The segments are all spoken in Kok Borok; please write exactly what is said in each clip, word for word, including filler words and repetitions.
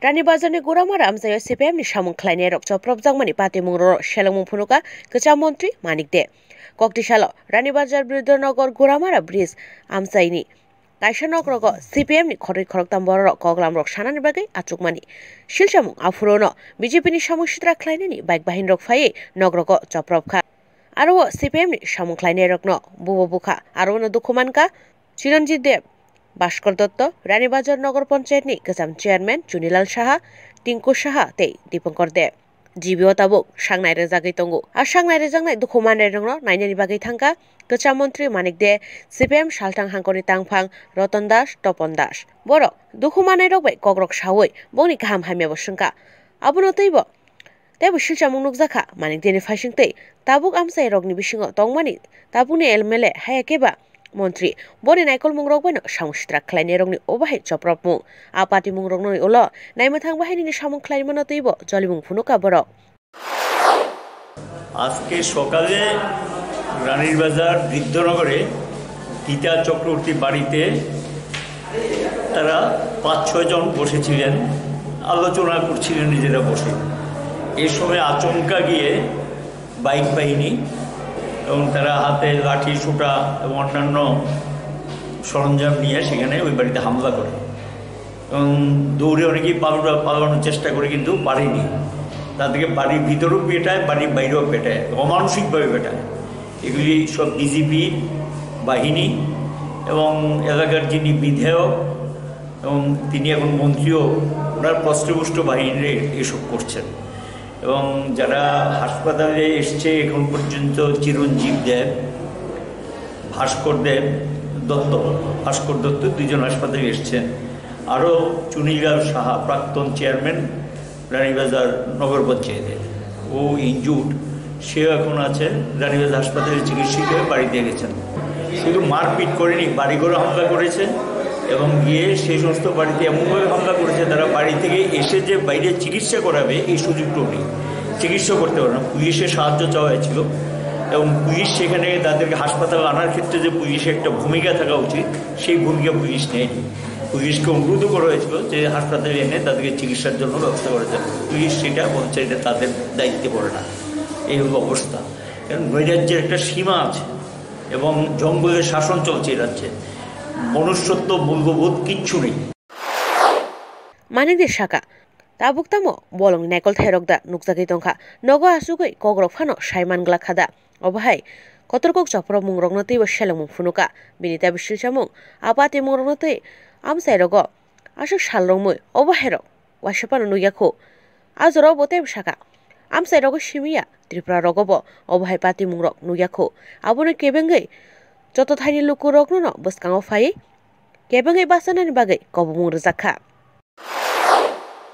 Rani Bazar ni Guramara amchaio C P M ni samung khlainai rok chopropjakmani patimung rok selengmung phunuka kwcham montri Manik De. Koktisalo Rani Bazar Briddhanagar Guramara bridge amchaini kaisa nok rogo C P M ni khorwi khoroktam borok rok koklam rok sanani bagwi achukmani silsamung aphurono B J P ni samung sitra khlainani bike bahin rok phaiwi nok rogo chopropkha. Aro o C P M ni samung khlainai rokno bubo bukha aro no dukhu mankha. Chiranjit Deb, Bhaskar Dotto, Rani Bazar Nagar Panchayat ni kwcham chairman Chunilal Saha, Tinku Saha tei Dipankar Deb. G B o tabuk sangnai rwjagwi tongo. A sangnai rwjaknai dukhu mannairokno nainani bagwi thangkha kwcham montri Manik De, C P M salthang hangkoni tangphang Ratan Das, Topon Das. Borok dukhu mannairok bai kokrok sawi bongni kaham hamyabo swngkha. Abono teibo Teibo silchamung nukjakha Manik Deni phaising tei tabuk amchai rokni bisingo tongmani tabukni M L A haya keba montri boni naikolmung rok bai no samung sitra khlainai rokni obo hai chopropmung. A patimung rokno ulo naimwthang bahaini samung khlaimano teibo jolimung phunuka borok. আজকে সকালে রানীর বাজার বৃদ্ধনগরে গীতা চক্রবর্তীর বাড়িতে তারা পাঁচ ছয় জন বসেছিলেন, আলোচনা করছিলেন নিজেরা বসে। এই সময় আচমকা গিয়ে বাইক বাহিনী এবং তারা হাতে লাঠি, সোটা এবং অন্যান্য সরঞ্জাম নিয়ে সেখানে ওই বাড়িতে হামলা করে এবং দৌড়ে অনেকেই পালানোর, পালানোর চেষ্টা করে, কিন্তু পারেনি। তাদেরকে বাড়ির ভিতরেও পেটায়, বাড়ির বাইরেও পেটায়, অমানসিকভাবে পেটায়। এগুলি সব বিজেপির বাহিনী এবং এলাকার যিনি বিধায়ক এবং তিনি এখন মন্ত্রীও, ওনার পস্টপুষ্ট বাহিনীরা এসব করছেন। এবং যারা হাসপাতালে এসছে এখন পর্যন্ত, চিরঞ্জীব দেব, ভাস্কর দেব দত্ত, ভাস্কর দত্ত দুজন হাসপাতালে এসছেন। আরও চুনিলাল সাহা, প্রাক্তন চেয়ারম্যান রানীবাজার নগর পঞ্চায়েতের, ও ইনজুর্ড, সেও এখন আছে রানীবাজার হাসপাতালে চিকিৎসিত হয়ে বাড়িতে গেছেন। শুধু মারপিট করেনি, বাড়িঘরে হামলা করেছে এবং গিয়ে সেই সমস্ত বাড়িতে এমনভাবে হামলা করেছে, তারা বাড়ি থেকে এসে যে বাইরে চিকিৎসা করাবে, এই সুযোগটাও নেই, চিকিৎসা করতে পারে না। পুলিশের সাহায্য চাওয়া হয়েছিল এবং পুলিশ সেখানে তাদেরকে হাসপাতালে আনার ক্ষেত্রে যে পুলিশের একটা ভূমিকা থাকা উচিত, সেই ভূমিকা পুলিশ নেয়নি। পুলিশকে অনুরোধও করা হয়েছিল যে হাসপাতালে এনে তাদেরকে চিকিৎসার জন্য ব্যবস্থা করা যাবে। পুলিশ সেটা বলছে, এটা তাদের দায়িত্বে পড়ে না। এই হলো অবস্থা। কারণ নৈরাজ্যের একটা সীমা আছে এবং জঙ্গলের শাসন চলছে এই রাজ্যে। মনুষ্যত্ব, মূল্যবোধ কিচ্ছু নেই। Manik De saka, tabuk tamo bolongni naikol thairok da nukjagwi tongkha, nogo asugwi kokrok phano sai manglak kha da. Obo hai kotor kok chopropmung rokno teibo selengmung phunuka. Bini teibo silchamung, a patimung rokno tei amchai rogo aswk sal romwi obo hai rok waisa phano nukya khu. A jorao bo teibo saka, amchai rogo simi ya, Tripura rogo bo obo hai patimung rok nukya khu. Abono kebengwi joto thaini luku rokno no bwskango phai kebengwi bachanani bagwi kobomung rwjak kha.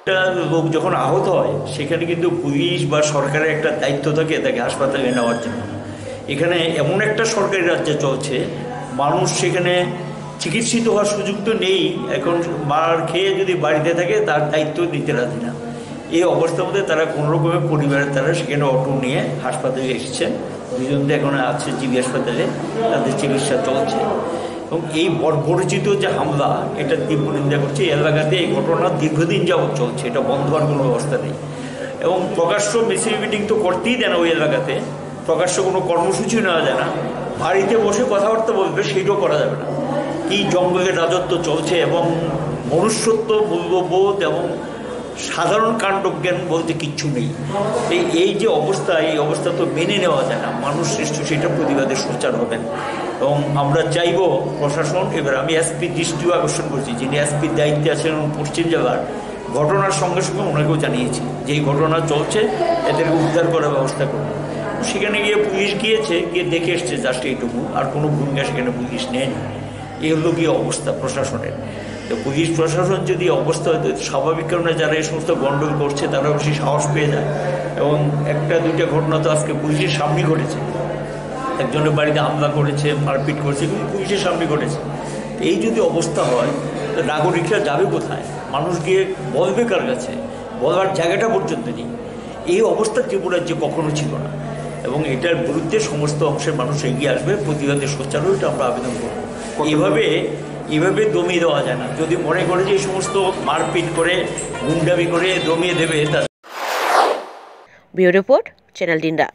একটা লোক যখন আহত হয়, সেখানে কিন্তু পুলিশ বা সরকারের একটা দায়িত্ব থাকে তাকে হাসপাতালে নেওয়ার জন্য। এখানে এমন একটা সরকারি রাজ্য চলছে, মানুষ সেখানে চিকিৎসিত হওয়ার সুযোগ তো নেই। এখন মার খেয়ে যদি বাড়িতে থাকে, তার দায়িত্ব নিতে রাজি না। এই অবস্থার মধ্যে তারা কোনো রকমের পরিবারের তারা সেখানে অটো নিয়ে হাসপাতালে এসেছেন। দুজন তো এখন আছে জিবি হাসপাতালে, তাদের চিকিৎসা চলছে। এবং এই বর্বরচিত যে হামলা, এটা তীব্র নিন্দা করছি। এই এলাকাতে এই ঘটনা দীর্ঘদিন যাবৎ চলছে, এটা বন্ধ হওয়ার কোনো ব্যবস্থা নেই। এবং প্রকাশ্য মিছিল মিটিং তো করতেই দেয় না ওই এলাকাতে, প্রকাশ্য কোনো কর্মসূচি নেওয়া যায় না। বাড়িতে বসে কথাবার্তা বলবে, সেইটাও করা যাবে না। কি জঙ্গলের রাজত্ব চলছে এবং মনুষ্যত্ব, মূল্যবোধ এবং সাধারণ কাণ্ডজ্ঞান বলতে কিচ্ছু নেই। এই, এই যে অবস্থা, এই অবস্থা তো মেনে নেওয়া যায় না। মানুষ শ্রেষ্ঠ, সেটা প্রতিবাদে সোচ্চার হবেন। এবং আমরা চাইব প্রশাসন, এবার আমি এসপি দৃষ্টিও আকর্ষণ করছি, যিনি এসপির দায়িত্বে আছেন এবং পশ্চিম জেলার, ঘটনার সঙ্গে সঙ্গে ওনাকেও জানিয়েছি যে এই ঘটনা চলছে, এদেরকে উদ্ধার করার ব্যবস্থা করুন। সেখানে গিয়ে পুলিশ গিয়েছে, গিয়ে দেখে এসছে জাস্ট এইটুকু, আর কোনো ভূমিকা সেখানে পুলিশ নেয়নি। এই হলো গিয়ে অবস্থা প্রশাসনের। তো পুলিশ প্রশাসন যদি অবস্থা হয়তো স্বাভাবিক কারণে যারা এই সমস্ত গণ্ডগোল করছে তারা বেশি সাহস পেয়ে যায়। এবং একটা দুইটা ঘটনা তো আজকে পুলিশের সামনে ঘটেছে, একজনের বাড়িতে হামলা করেছে, মারপিট করেছে, কিন্তু পুলিশের সামনে ঘটেছে। তো এই যদি অবস্থা হয়, তো নাগরিকরা যাবে কোথায়? মানুষ গিয়ে বলবে কার কাছে? বলার জায়গাটা পর্যন্ত নেই। এই অবস্থা ত্রিপুরার যে কখনো ছিল না। এবং এটার বিরুদ্ধে সমস্ত অংশের মানুষ এগিয়ে আসবে, প্রতিবাদে সোচ্চার হবে, এটা আমরা আবেদন করব। এভাবে এভাবে দমিয়ে দেওয়া যায় না। যদি মনে করে যে এই সমস্ত মারপিট করে, গুন্ডামি করে দমিয়ে দেবে, তা Bureau Report, Channel Dinda.